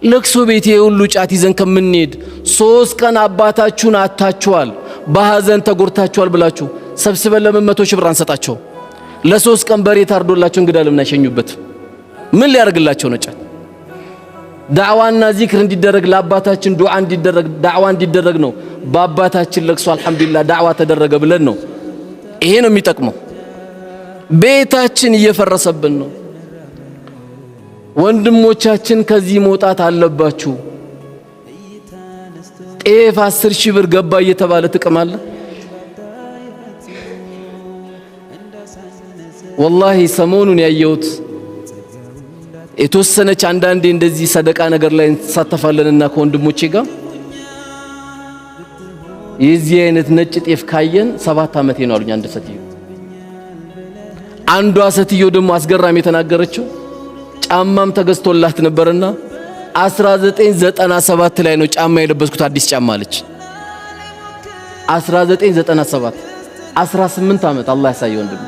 ለቅሶ ቤት ሁሉ ጫት ይዘን ከምንሄድ 3 ቀን አባታችሁን አታችኋል፣ በሐዘን ተጎድታችኋል ብላችሁ ሰብስበን ለምን 100,000 ብር አንሰጣቸው? ለ3 ቀን በሬ ታርዶላቸው እንግዳ ለምን አይሸኙበት? ምን ሊያደርግላቸው ነው ጫት? ዳዕዋና ዚክር እንዲደረግ፣ ለአባታችን ዱዓ እንዲደረግ፣ ዳዕዋ እንዲደረግ ነው። በአባታችን ለቅሶ አልሐምዱሊላህ ዳዕዋ ተደረገ ብለን ነው። ይሄ ነው የሚጠቅመው። ቤታችን እየፈረሰብን ነው። ወንድሞቻችን ከዚህ መውጣት አለባችሁ። ጤፍ 10,000 ብር ገባ እየተባለ ጥቅም አለ። ወላሂ ሰሞኑን ያየሁት የተወሰነች አንዳንዴ እንደዚህ ሰደቃ ነገር ላይ እንሳተፋለንና ከወንድሞቼ ጋር የዚህ አይነት ነጭ ጤፍ ካየን 7 ዓመቴ ነው አሉኝ አንድ ሴትዮ። አንዷ ሴትዮ ደግሞ አስገራሚ የተናገረችው ጫማም ተገዝቶላት ነበርና 1997 ላይ ነው ጫማ የለበስኩት አዲስ ጫማ አለች። 1997፣ 18 ዓመት፣ አላህ ያሳየ ወንድሜ።